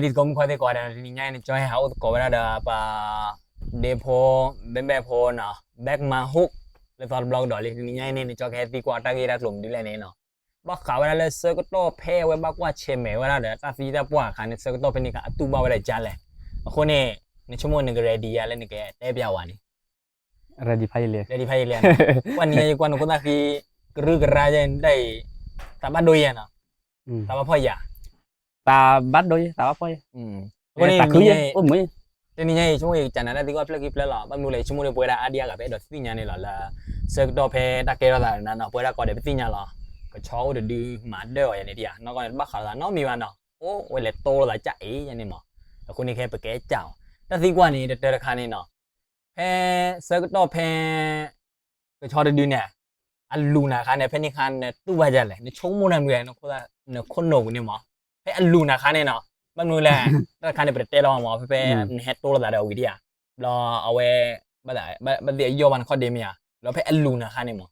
ဒ်သကိးမုၣ်ခွါသ့ၣ်ကိးဂၤဒဲးနီၤ, တနံၤညါအံၤ နကၠီဟဲဟးအိၣ်သကိးဝဲဒၣ်ဒီးပှၤဒ့ဖိ ဘဲဘဲဖိနီၤ, ဘဲကမါဟူး လၢသီတဘျီကဒီးလံ. တနံၤညါအံၤန့ၣ် နကၠီကဟဲသံကွၢ်တၢ်ဂ့ၢ်တၢ်ကျိၤမနုၤလဲၣ်န့ၣ်နီၤ, ဘၣ်ဃးဝဲဒၣ်လၢဆၢကတီၢ်ဖဲအဝဲဘၣ်ကွၢ်ဆဲးမဲာ်ဝဲဒၣ်ဒီးတၢ်သံတၢ်ပှၢ်အခါန့ၣ် ဆၢကတီၢ်ဖဲန့ၣ်အခါ အတူၢ်ဘၣ်ဝဲဒၣ်ဒ်လဲၣ်. အဃိန့ၣ် နဆိကမိၣ်နက ready ဧါ လၢနကတဲပျးဝဲန့ၣ် ready ဖးယံာ်လံ, ready ဖးယံာ်လံ. ကွၢ်နံၤညါအံၤ ကွၢ်နခိၣ်သၣ်ဃံ ကရုၢ်ကရါဒ်အံၤ သးဘၣ်ဒိယဲနီၤ, သးဘၣ်ဖှီၣ်ယၤ, သးဘၣ်ဒိယဲ သးဘၣ်ဖှီၣ်ယဲ, အဃိန့ၣ် တနံၤညါအံၤ တနံၤညါအံၤ ဆိကမိၣ်ယကစံးနၤတၢ်သံကွၢ်ဖျၢၣ်ခံဖျၢၣ်လီၤ. ဘၣ်မနုၤလဲၣ် ယဆိကမိၣ်ဒီးပဝဲဒၣ်အါဒံအါဂၤ ပအဲၣ်ဒိးသ့ၣ်ညါန့ၣ်လီၤလၢ ဆၢကတီၢ်ဖဲတၢ်ကဲထီၣ်သးနၤနီၤ ပဝဲဒၣ်ကိးဂၤဒဲးပသ့ၣ်ညါလီၤ. ကဆီအိၣ်တဒုမၤဒၢၣ်အီၤယၤန့ၣ်ဒံးဧါ, နီၢ်ကီၢ်န့ၣ် တဘၣ်ဃးလိာ်သးနီတမံၤဘၣ်နီၤ, အိၣ်ဝဲလဲၤတိလိာ်သးကၢ်အံၤယၤန့ၣ်မး. အဃိန့ၣ်ခဲပကဲကၢ်အီၤ တၢ်သံကွၢ်န့ၣ် တတၢတခါန့ၣ်နီၤ, ဖဲဆၢကတီၢ်ဖဲ ကဆီတဒုန့ၣ် အလူၤနၤခါန့ၣ် ဖဲန့ၣ်ခါနတူၢ်ဘၣ်ဒ်လဲၣ်, နဆိကမိၣ်နမုၢ် နခိၣ်နူာ်ပူၤန့ၣ်မး, ဖဲအလူၤနၤခါန့ၣ်နီၤ, ဘၣ်မနုၤလဲၣ် တၢ်တခါန့ၣ် ပတတဲလီၤမး ဖဲဖဲနဟဲတိလိာ်သးဒီးဝံၤဒံးဧါ, ဘျီအဝဲ ဘၣ်သ့ၣ်အယီၢ်ဘၣ်နခီၣ်ဒ့မ့ၢ်ဧါ, ဘျီဖဲအလူၤနၤခါန့ၣ်မး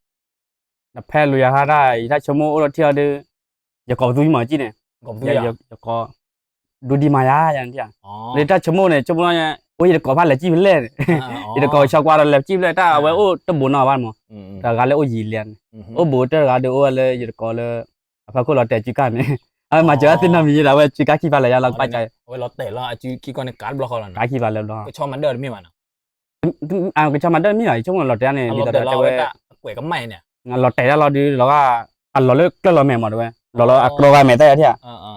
နဖဲလူၤယၤခါတၢ် ယတၢ်ဆိကမိၣ်အိၣ်ထီၣ်ထံၣ်အီၤဒီး ယကိးပသူယမၤကံၣ်န့ၣ်, ယကိး ဒူဒံမၤယၤယၤန့ၣ်, လၢတၢ်ဆိကမိၣ်န့ၣ် ဆိကမိၣ် အိၣ်ယတကိးဖးလဲၤကံၣ်ဖဲလဲၣ်န့ၣ်, ယတကိးဆီကွၢ်ဒီးလဲၤကံၣ်ဖဲလဲၣ် တၢ်အဝဲအိၣ်တဘိးနီၣ်ဘၣ်မး, တဂၤလၢအိၣ်ယံာ်လံန့ၣ်, အိၣ်ဘိးတၢ်တဂၤဒီးအိၣ်ဝဲလၢယတကိးလၢ အဖီခိၣ်လီၤတဲာ်စုကါန့ၣ်, အဝဲမၤစၢၤဝဲသ့ၣ်နီတမံၤဒီး အဝဲစုကါခံဖးလဲၤယါလီၤကဘၣ်ကါ, အဝဲလီၤတဲာ်လီၤအစုခံကီၢ်န့ၣ် ကါတဘျီဃီလီၤ, ကါခံဖးလဲၤဘျီ, ကဆီမၤဒၢၣ်တမ့ၢ်ဘၣ်နီၤ ကဆီမၤဒၢၣ်မ့ၢ်ဘၣ် ယဆိကမိၣ်လီၤတဲာ်န့ၣ် ဒ်သိးဒီးတဲဝဲ လီၤတဲာ်တၢ်လီၤဒုး လီၤဂာ် အလီၤလၢကျၢၢ်လီၤမဲာ်မးတဲဝဲ လီၤလီၤအကျီဂာ်မဲာ်တၢ်ယၤထံၣ်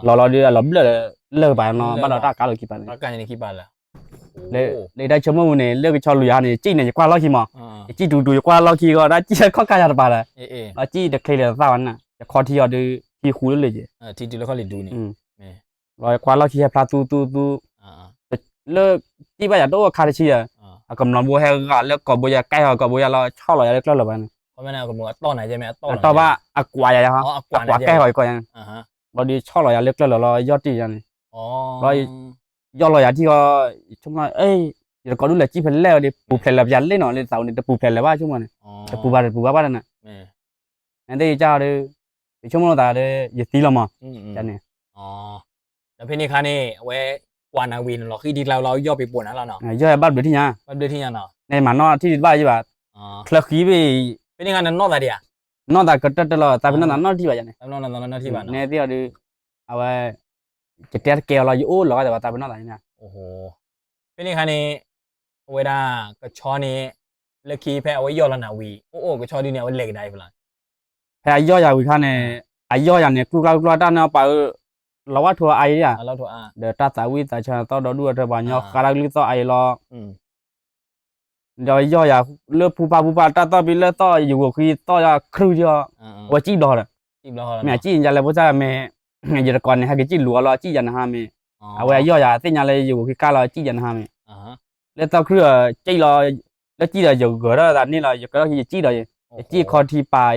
ဧါ, လီၤလီၤဒုးအလီၤဘျၢၣ်လၢဂၤဘၣ်နီၤ ဘၣ်ဒီးတၢ်ကါလိာ်ခံဖးလဲၤ, လၢတၢ်ဆိကမိၣ်ပူၤန့ၣ် လၢကဆီလူၤယၤန့ၣ် ယကံၣ်န့ၣ် ယကွၢ်လီၢ်ခံမး, ယကံၣ်တူၤတူၤ ယကွၢ်လီၢ်ခံဂီၢ် တၢ်ကံၣ်ခီၣ်ကါယၤတပၤဒီး, လီၤကံၣ်တချ့လၢၤတသၣ်ဝဲန့ၣ် ယခီထံအီၤဒုး ထံဃူလၢလၢာ်က့ၤ လီၤယကွၢ်လီၢ်ခံဟဲဖျါသူသူသူ, လၢ ကံၣ်ဘၣ်ယၤတအိၣ်အခါတဆံဒီး, အကမျီၤဘိဟဲဂာ်လၢကိာ်ဘိယၤ ကဲအီၤကိာ်ဘိယၤလီၤ ဆီၣ်လီၤယၤလၢကျၢၢ်လီၤဘၣ်န့ၣ်, အတီၢ်ဘၣ်အကွးယၤ, အကွးကဲဃီၤယၤကီၢ်ယၤန့ၣ်, ဘျီဒုးဆီၣ်လီၤယၤလၢကျၢၢ်လီၤလီၤ ယီၢ်တံၢ်ယၤန့ၣ်, ဘျီ ယီၢ်လီၤယၤထံဃီ, ယဆိကမိၣ် ယတကိးဒုးလဲၤကံၣ်ဖဲလဲၣ်ဝဲဒီး ပူၤဖျဲးလၢပယၤလ့ၣ်နီၤ လၢသးဝဲန့ၣ် တပူၤဖျဲးလၢၤဘၣ်ဆိကမိၣ်န့ၣ်, တပူၤဘၣ်တပူၤဘၣ်ဘၣ်ဒီးန့ၣ် နသ့ၣ်ယကၢ်ဒီး ယဆိကမိၣ်လီၤသးဒီး ယသံလီၤမး, န့ၣ်, ဒီးဖဲန့ၣ်အခါန့ၣ် အဝဲ ကွၢ်နၤဝံၤန့ၣ် လီၤဃံထံကျါလီၤ ယီၢ်ပံၤပိာ်နၤလီၤနီၤ, ယီၢ်ဘၣ်ဘျုးထံၣ်ညါ, ဘၣ်ဘျုးထံၣ်ညါနီၤ, န့ၣ်မၤနီၣ်ထံၣ်တဘၣ်ယဘၣ်, ချၢဃံဘ့ၣ်, ဖဲန့ၣ်အခါန့ၣ်နီၢ်သးဒံးဧါ, နီၢ်သးကတၢၢ်တၢၢ်လီၤ သးပ့ၤနီၢ်သးနီၢ်ထံၣ်ဘၣ်ယၤန့ၣ်, န့ၣ်သ့ၣ်အီၤဒီး အဝဲ ယတဲတကဲအီၤလီၤ ယအိၣ်လီၤဂာ်ဒီးသးပ့ၤနီၢ်သးန့ၣ် အဝဲဒၣ် ကဆီန့ၣ် လၢခံဖဲအဝဲယီၢ်လီၤနၤဝံၤ အိၣ်အိၣ်ကဆီဒုန့ၣ် အဝဲလဲၤကဒါအံၤဖဲလဲၣ်, ဖဲအယီၢ်ယၤဝံၤခါန့ၣ် အယီၢ်ယၤန့ၣ် ကျူကျါကျူကျါတၢ်န့ၣ်ပာ်အၢ လီၤဝၣ်ထိအါအံၤဧါ, ဒီးတၢ်သးဝံၣ်သးဆၢသီၣ်ဒီဒူၣ်အထၢပှၤညီဃါတၢ်ကလုၢ်သီၣ်အါအံၤလီၤ ဒီးယီၢ်ယၤလၢဖူဖၣ်ဖူဖၣ်တၢ်သီၣ်ဖဲလၢသီၣ်ယဂိာ်ဃံသီၣ်ယခရုၣ်ထံအီၤ, အဝဲစံၣ်ဘျီဒီး, မ့ၢ်အစံၣ်ယၤလဲၤဖိသၣ်မ့ၢ်, ယတကိးန့ၣ် ဟဲက့ၤစံၣ်လူၤအီၤလီၤ စံၣ်ယၤနဟါမ့ၢ်, အဝဲအယီၢ်ယၤသ့ၣ်ညါလၢယဂိာ်ဃံကၢ်လီၤ စံၣ်ယၤနဟါမ့ၢ်, လၢသီၣ်ခရုၣ်အစံၣ်လီၤ, လၢစံၣ်ဒီးယဂၢၤထီၣ်သးန့ၣ်လီၤ ယကၢထီၣ်ယစံၣ်ဒီး, ယစံၣ်ခီထံပာ်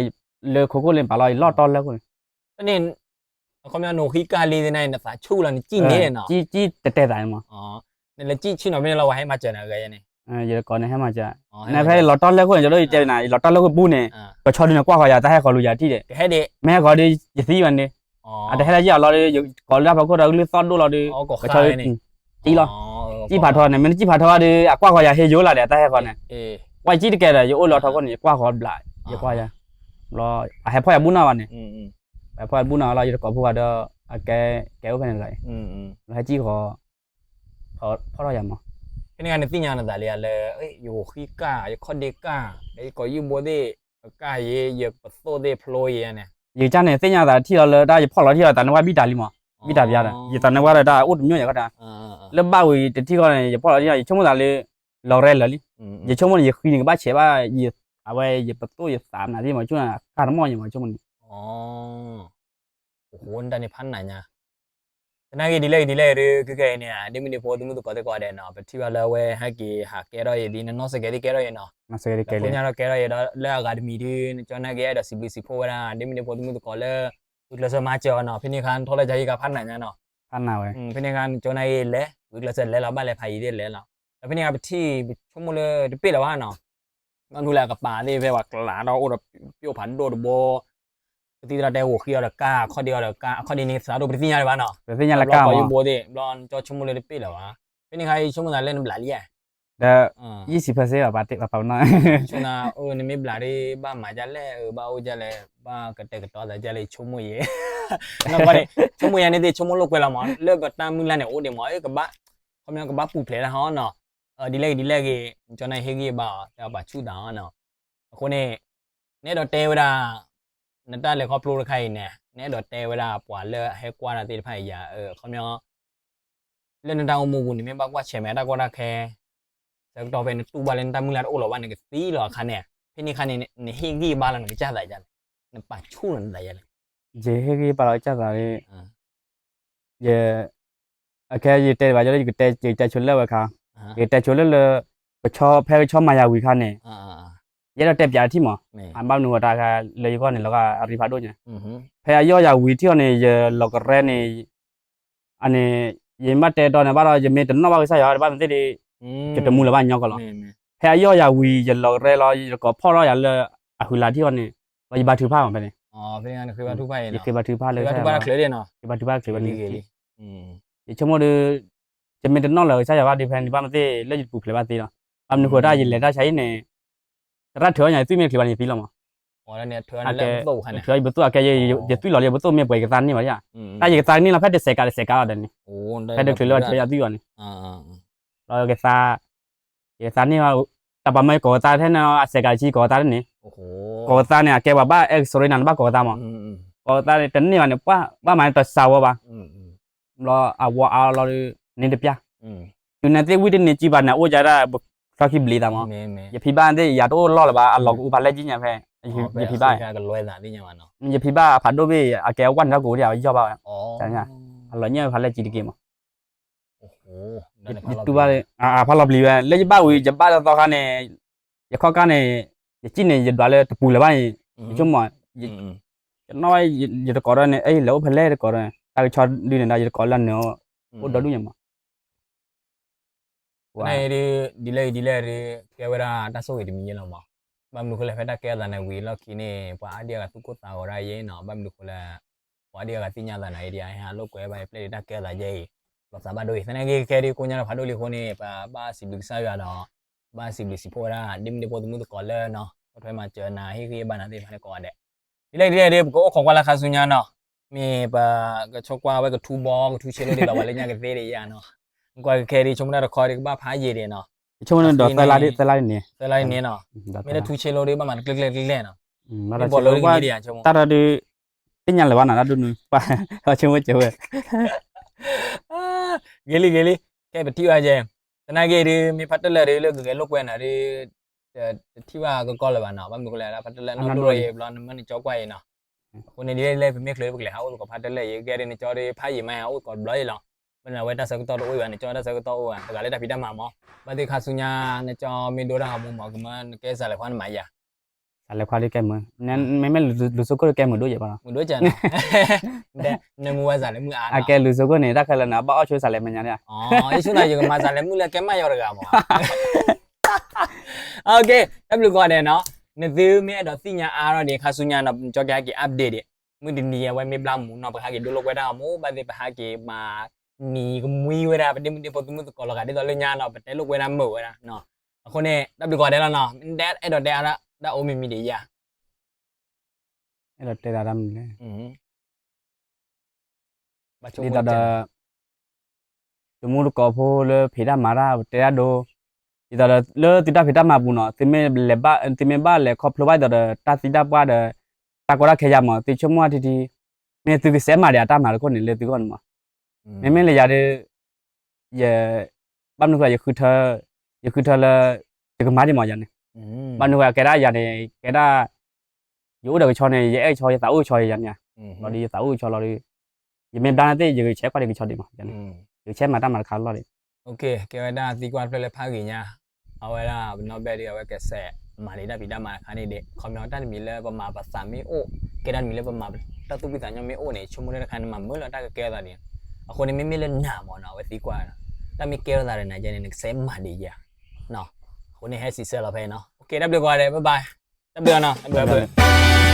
လၢခိခိၣ်လၢပာ်လီၤ ယလီၢ်တီၢ်လၢခိၣ်န့ၣ် အခီပညီနဂိာ်ဃံကၢ်လံသ့ၣ်န့ၣ် နသးဆူၣ်လီၤ နစံၣ်န့ၣ်နီၤ, စံၣ်တဲာ်သးန့ၣ်မး, နလဲၤစံၣ်ဆူၣ်နီၤ ဖဲန့ၣ်လီၤ ပှၤဟဲမၤစၢၤနၤဂၤယဲန့ၣ်, ယတကိးန့ၣ်ဟဲမၤစၢၤ, နဖဲလီၤတီၢ်လၢခိၣ်န့ၣ် ယဒိၣ်ယတဲနၤ ယလီၤတီၢ်လၢခိၣ်ပူၤန့ၣ်, ကဆီဒုန့ၣ် ကွၢ်ဃီၤယၤ တၢ်ဟဲဃီၤလူၤယၤထံၣ်ဒီး, မ့ၢ်ဟဲဃီၤဒီး ယသံဘၣ်န့ၣ်, အတဟဲလၢယအီၤလီၤဒီး ယကိးလၢအဖီခိၣ်ဒီးကလုၢ်သီၣ်ဒိၣ်လီၤဒီး, ကဆီဒု, စံၣ်လီၤ, စံၣ်ဖးထီန့ၣ် မ့ၢ်နစံၣ်ဖးထီဒီး အကွၢ်ဃီၤယၤဟ့ယိၤလၢ်ဒီး တၢ်ဟဲဃီၤန့ၣ်, ကွၢ်ယစံၣ်တကဲဒီး ယအိၣ်လၢအထီခိၣ်န့ၣ် ယကွၢ်ဃီၤဘျး, ယကွၢ်ယၤ, လီၤ အဟဲဖီၣ်ယၤဘူၣ်နီၢ်ဘၣ်န့ၣ် ပှၤဖီၣ်ဘူၣ်နီၤလီၤ ယတကိးဖိဂၤဒီး အကဲ ကဲအိၣ်ဖဲန့ၣ်တဂၤအံၤ, လီၤဟဲစံၣ်ဃီၤ ဖီၣ်ထီၣ်ယၤမး, ဖဲန့ၣ်ဂၤနသ့ၣ်ညါနသးလံဧါလၢ ယဂိာ်ဃံကၢ် ယခီၣ်ဒ့ကၢ် ယကိာ်ယူၢ်ဘိသ့ၣ် ကၢ်ယဲ ယပသိၣ်သ့ၣ်ဖျိယဲန့ၣ်, ယကစၢ်န့ၣ် သ့ၣ်ညါသးထံၣ်လီၤလၢတၢ်ယဖီၣ်လီၤထံၣ်လီၤ သးနဝဲဘံၣ်တၢ်လံမး, ဘံၣ်တၢ်ပျါဒီး ယသးနဝဲဒီးတၢ်အိၣ်တမျိးယၤခီတၢ်, လၢဘၣ်ဝံၤတထံၣ်ဃီန့ၣ် ယဖီၣ်လီၤထံၣ်လီၤ ယဆိကမိၣ်သးလၢ လီၤရဲလၢာ်လံ, ယဆိကမိၣ်န့ၣ် ယဃံန့ၣ် ကဘၣ်ဆဲးဘၣ် အဝဲယပသိၣ်ယသးမနုၤသ့ၣ်မး ဆိကမိၣ်န့ၣ် အကၢ်တမီၢ်ယၤမး ဆိကမိၣ်န့ၣ် အိၣ် နတၢ်န့ၣ်ဖးနးညါ, သနာ်က့ဒ်လဲၣ်ဒ်လဲၣ်ဒုး ခဲကနံၣ်အံၤန့ၣ် ဒ့မုၣ်ဒ့ဖိ သုမုၣ်သကိးသ့ၣ်ကိးဂၤဒဲးနီၤ ပထံၣ်ဘၣ်လၢအဝဲဟဲက့ၤဟးကဲထီၣ်အံၤဒ် နနီၢ်စဲးကဲးသ့ၣ်ကဲထီၣ်အံၤနီၤ, လၢဖိညါထီၣ်ကဲထီၣ်အံၤဒီး လၢအဂၤတမံၤဒုး နကၠီနာ်က့အဲၣ်ဒိးစံးဘျုးစံးဖှိၣ်ဝဲဒၣ် ဒ့မုၣ်ဒ့ဖိ သုမုၣ်သကိးလၢ ဂုာ်ကျဲးစၢးမၤစၢၤအီၤနီၤ, ဖဲန့ၣ်အခါ နထီၣ်လၢကၠီဟံၣ်ခါဖးနးညါနီၤ, ဖဲန့ၣ်အခါ နကၠီနာ်က့လဲၤ ဂုာ်ကျဲးစၢးလဲၤလီၤ ဘၣ်လဲၤဖးယံၤသ့ၣ်လဲၤလီၤ, ဒီးဖဲန့ၣ်အခါ ပထံၣ်ပဆိကမိၣ်လၢ တပ့ၢ်လၢၤဘၣ်နီၤ ဘၣ်မနုၤလဲၣ် အကပၤသ့ၣ်ဖဲပှၤကျးထီၣ်အိၣ်ဒီး ပျိၢ်ဖးဒိၣ်တဘိ, ပသံသရၣ်တဲဂိၢ်ဃံအီၤဒီးကါ အခီၣ်ဒ့အီၤဒီးကါ အခီၣ်ဒ့န့ၣ်သးဒိၣ် ပတသ့ၣ်ညါလၢၤဘၣ်နီၤ, ပသ့ၣ်ညါလၢကါဘီယူၤဘိသ့ၣ် ဘျီနကၠီဆိကမိၣ်လၢတပ့ၢ်လၢၤဘၣ်, ဖဲန့ၣ်ခါအံၤဆိကမိၣ်သးလၢနဘျးလံဧါ, ဒီး ယံၣ်ဆံးဖၢစ့ဘၣ် ပာ်တ့ၢ်ပာ်ပနီၤ, ဆိကမိၣ်သး နမ့ၢ်ဘျးဒ်ဘၣ်မၤဒ်လဲၣ် ဘၣ်အိၣ်ဒ်လဲၣ် ဘၣ်ကတဲာ်ကတီၤသးဒ်လဲၣ် ဆိကမိၣ်ယဲ, ဆိကမိၣ်ယဲန့ၣ်သ့ၣ်ဆိကမိၣ်လိာ်ကွဲလီၤမး လၢပတၢ်မုၢ်လၢ်န့ၣ်အိၣ်ဒံးမး ကဘၣ်, ခီပညီကဘၣ်ပူၤဖျဲးတၢ်ဟီနီၤ, ဒ်လဲၣ်ဂ့ၤဒ်လဲၣ်ဂ့ၤ နကၠီနဟ့ၣ်ဂံၢ်ဘါအီၤ တဲအီၤပာ်ဆူၣ်သးနီၤ, အဃိန့ၣ် နအဲၣ်ဒိးတဲဝဲဒၣ် နတၢ်လဲၤခီဖျိတခါအံၤန့ၣ် နအဲၣ်ဒိးတဲဝဲဒၣ်ပှၤလၢအဟဲကွၢ်တၢ်သ့ၣ်တဖၣ်အံၤယၤ ခီပညီ လၢနတၢ်အိၣ်မူပူၤန့ၣ် မ့ၢ်ဘၣ်ကွၢ်ဆၢၣ်မဲာ်တၢ်ကီတၢ်ခဲ ဆၢကတီၢ်ဖဲနတူၢ်ဘၣ်လၢနတၢ်မုၢ်လၢ်တအိၣ်လၢၤဘၣ် နကသံလီၤအခါန့ၣ် ဖဲန့ၣ်အခါန့ၣ် နဟ့ၣ်ဂံၢ်ဘါလီၤနကစၢ်သးဒ်လဲၣ်, နပာ်ဆူၣ်လီၤနသးဒ်လဲၣ်, ယဟ့ၣ်ဂံၢ်ဘါလီၤကစၢ်သးဒီး ယ အခဲယတဲဘၣ် ယကတဲဆိလၢဝဲခါ, ယကတဲဆိလၢလၢ ကဆီဖဲကဆီမၤယၤဝံၤခါန့ၣ် ယအဲၣ်ဒိးတဲပၠးတထံၣ်မး, ဘၣ်မနုၤဃိတၢ်ခါလၢယဂီၢ်န့ၣ် လီၤဂာ်အရံဖးဒိၣ်ညါ, ဖဲအယီၢ်ယၤဝံၤထံၣ်အီၤန့ၣ် ယလီၤကရဲန့ၣ် အန့ၣ် ယမ့ၢ်တဲတီန့ၣ် ဘၣ်ဒီး ယမ့ၢ်တနီၣ်ဘၣ်ကစၢ်ယွၤဘၣ်သ့ၣ်ဒီး ယတမူလၢၤဘၣ်ညီကီၢ်လီၤ. ဖဲအယီၢ်ယၤဝံၤ ယလီၤကရဲလီၤ ယတကိးဖီၣ်ထီၣ်ယၤလၢအဟုလးထံၣ်အီၤန့ၣ် လီၤယဘါထုကဖၣ်မးဖဲန့ၣ်, ယဃ့ဘါထုကဖၣ်လၢကစၢ်ယွၤ, ယဃ့ဘါထုကဖၣ်ချၢန့ၣ်လီၤ, ယဆိကမိၣ်ဒီး ယမ့ၢ်တနီၣ်လၢၤကစၢ်ယွၤဘၣ်ဒီး ဖဲန့ၣ်ဘၣ်မ့ၢ်သ့ၣ်လၢယတပူၤဖျဲးဘၣ်သ့လီၤ. ဘၣ်မနုၤဃိတၢ်ယလဲၤတၢ်ဆါအံၤန့ၣ် သရၣ်ထုးအီၣ်ညါ ယသွံၣ်မ့ၢ်တချုးဘၣ်န့ၣ် ယသံလီၤမး, ထုးအီၣ်ယပသိၣ်အကဲ ယသွံၣ်လီၤလၢယပသိၣ်မ့ၢ်ပှဲၤ ယကသါန့ၢ်ဘၣ်, တၢ်ယကသါန့ၢ်လီၤ ဖဲတစဲးကးတစဲးကးလီၤဒီးန့ၣ်, ဖဲတချုးလၢအထုးယသွံၣ်အီၤန့ၣ်, လီၤကသါ ယကသါန့ၢ် တၢ်ပာ်မၢကိးကသါထဲန့ၣ် အစဲးကးတဆံကိးကသါန့ၣ်, ကိးကသါန့ၣ် အကဲပှၤဘၣ် X-ray နၤ နဘၣ်ကိးကသါမး, ကိးကသါန့ၣ် တန့ၢ်ဘၣ်န့ၣ် ဘၣ်မၤန့ၣ်တစှၤဝဲဘၣ်, ဘျီအဝီအါလီၤဒီး န့ၢ်တပျၢ်, တုၤန့ၣ်သ့ၣ်ဝံတန့ၢ်ကံဘၣ်န့ၣ် အိၣ်ကဒၣ် ချီခံဘျံးသးမး, ယဖံဘၣ်သ့ၣ် ယၤတအိၣ်လီၢ်လၢၤဘၣ် အလီၢ်ကအိၣ်ဖးလဲၢ်ကံညါဖဲ, ယဖံဘၣ် ယဖံဘၣ်ဖးဒိၣ်ဘ့ၣ် အကဲဝဲန့ၣ်တၢ်ကိးဒံး အဝဲယီၢ်ဘၣ်ဝဲ, အလီၢ်ညၣ်ဖးလဲၢ်ကံတက့ၢ်မး, ယတူၢ်ဘၣ် ဖးလီၤပျံၤဝဲ လၢယဘၣ်ဝံၤ ယဘၣ်တသီခါန့ၣ် ယခီၣ်ကါန့ၣ် ယစံၣ်န့ၣ် ယဒွးလၢတပူၤလၢၤဘၣ်န့ၣ်, ယဆိကမိၣ် ယနီၣ်ဘၣ် ယတကိးဒီးန့ၣ် အဲ လဲၤအိၣ်ဖဲလဲၣ်တကိးဒီးန့ၣ် တၢ်ကဆီဒုန့ၣ်ဒီး ယတကိးလၢန့ၣ် အိၣ်ဒီဒူၣ်ညါမး ဒ်လဲၣ်ဒ်လဲၣ်ဒ် ကဲဝဲဒၣ်တၢ်ဆိၣ်ဂ့ၤတမံၤယဲလီၤမး, ဘၣ်မနုၤဃိလဲၣ် ဖဲတၢ်ကဲထီၣ်သးန့ၣ်ဝံၤလီၢ်ခံန့ၣ် ပှၤအါဒံအါဂၤသူၣ်ကိၢ်သးဂီၤဒၣ်ယဲနီၤ, ဘၣ်မနုၤဃိလဲၣ် ပှၤအါဒံအါဂၤသ့ၣ်ညါသးနၤအံၤဒံး ဟဲဟးလိာ်ကွဲဘၣ်ယပျဲၢ်ဒံးတၢ်ကဲထီၣ်သးယဲအံၤ, လီၤသးဘၣ်ဒိအံၤ သနာ်က့ခဲဒံးကိညါလၢဖးဒိၣ်လံအဃိန့ၣ် ပဘၣ်စံးဘျုးကစၢ်ယွၤဒီး ဘၣ်စံးဘျုးစံးဖှိၣ်ဝဲဒၣ် ဒ့မုၣ်ဒ့ဖိသုးမုၢ်သကိးလၢနီၤ အိၣ်ထွဲမၤစၢၤနၤဟ့ၣ်ဂံၢ်ဘါနၤသ့ၣ်တဖၣ်န့ၣ်ကိးဂၤဒဲး, ဒ်လဲၣ်ဒ်လဲၣ်ဒ် ပကအိၣ်ခိးကွၢ်လၢခါဆူညါနီၤ, မ့ၢ်ပကဆိကွၢ်ဝဲကထူဘီ ကထူဆ့လိၣ်ဒ်သိး ပှၤလၢညါကသ့ဒံးယၤနီၤ, ကွၢ်ကခဲဒံး ဆိကမိၣ်တၢ်တခီဒံး ကဘၣ်ဖးယံာ်ဒံးနီၤ, ဆိကမိၣ်န့ၣ်ဒီးသၢလါဒံး သၢလါဒံးန့ၣ်, သၢလါဒံးန့ၣ်နီၤ, မ့ၢ်လၢထူဆ့လိၣ်ဒံး ဘၣ်မၤတကျဲကျဲကျဲကျဲနီၤ, မ့ၢ်ဘီၣ်လိၣ်ဒံးမ့ၢ်ဒံးယၤ ဆိကမိၣ် တၢ်ဒီးဒုး သ့ၣ်ညါလၢၤဘၣ်နၤတၢ်ဒုးနုၤ ပှၤဆိကမိၣ်ကဲဝဲ ဂ့ၤလံဂ့ၤလံ, ခဲပထံၣ်ဘၣ်ယဲ, သနာ်က့ဒုး မ့ၢ်ဖးတလၢာ်ဒုး လၢဂဲၤလိာ်ကွဲနၤဒုး တထံၣ်ဘၣ်ကကီလၢၤဘၣ်နီၤ, ဘၣ်မနုၤဃိလဲၣ် ဖးတလၢာ်နီၢ်ဒိၣ်အံၤဘျီ နမ့ၢ်နကၠီကွၢ်အံၤနီၤ, အဃိန့ၣ်ဒ်လဲၣ် ပမ့ၢ်ချုးပကလဲၤဟးအိၣ်သကိးဖးတလၢာ်အံၤ ကဲဒုးနကၠီဒုး ဖးယံာ်မး ဟးအိၣ်သကိးတဘျီအံၤလီၤ, ဘၣ်နဝဲတၢ်ဆၢကတီၢ်တအိၣ်ဘၣ် နကၠီတၢ်ဆၢကတီၢ်အိၣ်ဘၣ် တဂၤလၢတၢ်ဖံးတၢ်မၤမး, ဘၣ်သ့ၣ်ခါဆူညါ နကၠီမ့ၢ်ဒိတၢ်ဂီၤမူမး ကမၢနကဲစးလဲၤခွါနမၤယၤ စးလဲၤခွါဒုးကဲမုာ်, မ့မ့ၢ်လူၤစိခိၣ်ဒုးကဲမုာ်ဒိၣ်ယဲၢ်ဘၣ်နီၤ, မုာ်ဒိၣ်ကဲနီၤ, နမုာ်ဝဲစးလဲၤမုာ်အါနီၤ, အကဲလူၤစိခိၣ်န့ၣ် တၢ်ခဲလၢာ်န့ၣ် အဘၣ်အီၣ်ဆိစးလဲၤမဲာ်ညါဒၣ်, ယဆိနၤ ယကမၤစးလဲၤမုာ်လၢကဲမးယီၤတဂၤမး, တၢ်ဘျုးကိးဂၤဒဲးနီၤ, နသုမ့ၢ်အဲၣ်ဒိးသ့ၣ်ညါအါထီၣ်ဒံး ခါဆူညါနီၤ ကၠီကဟဲက့ၤ update ဒံး, မုၢ်တနံၤအဝဲမ့ၢ်ဘျါမူနီၤ ပဟဲက့ၤဒိလိာ်ကွဲတၢ်ဂီၤမူ ဘၣ်သ့ၣ်ပဟဲက့ၤမၤ နံၤကမှံဝဲဒၣ် ပဒ့မုၣ်ဒ့ဖိသုးမုၢ်သကိးလီၤဂာ်ဒ်သိးလၢညါနီၤ ပတဲလိာ်ကွဲဒၣ်မုာ်ဝဲဒၣ်, အဃိန့ၣ် တၢ်ဘျုးကိးဂၤဒဲးလီၤနီၤ, အဲၣ်ဒိးတဲအါဒၣ်တၢ်အိၣ်မံၤမံၤဒံးယၤ အဲၣ်ဒိးတဲသးတၢ်မနုၤလဲၣ်, ဒ်သိးဒီး တမူတကိးဖိလၢဖံးတၢ်မၤတၢ် ပတဲတၢ်ဒိ, ဒ်သိးဒီး လၢသုတၢ်ဖံးတၢ်မၤပူၤနီၤ သုမ့ၢ်ဘၣ်လဲၤခီဖျိဘၣ်ဒ်သိးဒီး တၢ်သံတၢ်ပှၢ်ဒီး တၢ်ကီတၢ်ခဲယၤမး သုဆိကမိၣ်ထံထံ မ့ၢ်သုကစဲးမၤဒံးအတၢ်မၤတခိၣ်န့ၣ် လၢသုဂီၢ်န့ၣ်မး, မ့မ့ၢ်လၢယၤဒီး ယ ဘၣ်မနုၤဃိ ယဃုထၢလၢ ယကမၤဒံးမးယၤန့ၣ်, ဘၣ်မနုၤဃိ ကဲဒၣ်ယၤန့ၣ် ကဲဒၣ် ယအိၣ်ဒီးကဆီန့ၣ် ယအဲၣ်ကဆီ ယသးအိၣ်ကဆီယၤန့ၣ်, လီၤဒီးယသးအိၣ်ကဆီလီၤဒီး ယမ့ၢ်ဘျါန့ၣ်သ့ၣ် ယကဆဲးကွၢ်ဒံးကဆီဒံးမးယၤန့ၣ်, ယကဆဲးမၤတၢ်မၤတခါလီၤဒံး, ကဲဝဲဒၣ်သံကွၢ်တဖျၢၣ်လၢဖးဂ့ၤညါ, အဝဲဒၣ်ပနီၢ်ဘဲၣ်ဒီး အဝဲကစဲးမၤဒံးတၢ်ဖံးတၢ်မၤတခါန့ၣ်ဒံး ခီပညီတၢ်တမံၤလၢပမၤပသးမ့ၢ်အိၣ် ကဲတၢ်တမံၤလၢပမၤတၢ်သူၣ်ဖှံသးညီမ့ၢ်အိၣ်န့ၣ် ဆိကမိၣ်လၢတခါန့ၣ် မၤမုာ်လၢတၢ်ကကဲအသးန့ၣ်, အဃိန့ၣ် မ့မ့ၢ်လၢနၤမးနီၤ အဝဲသံကွၢ် တၢ်မ့ၢ်ကဲထီၣ်သးဒီးနၤယဲန့ၣ် နကစဲးမၤဒံးယၤ, အဃိန့ၣ် ဟဲစံးဆၢလီၤဖဲအံၤနီၤ, ကဲ တၢ်ဘျုးကိးဂၤဒဲး bye bye, တၢ်ဘျုးအီၤနီၤ, တၢ်ဘျုး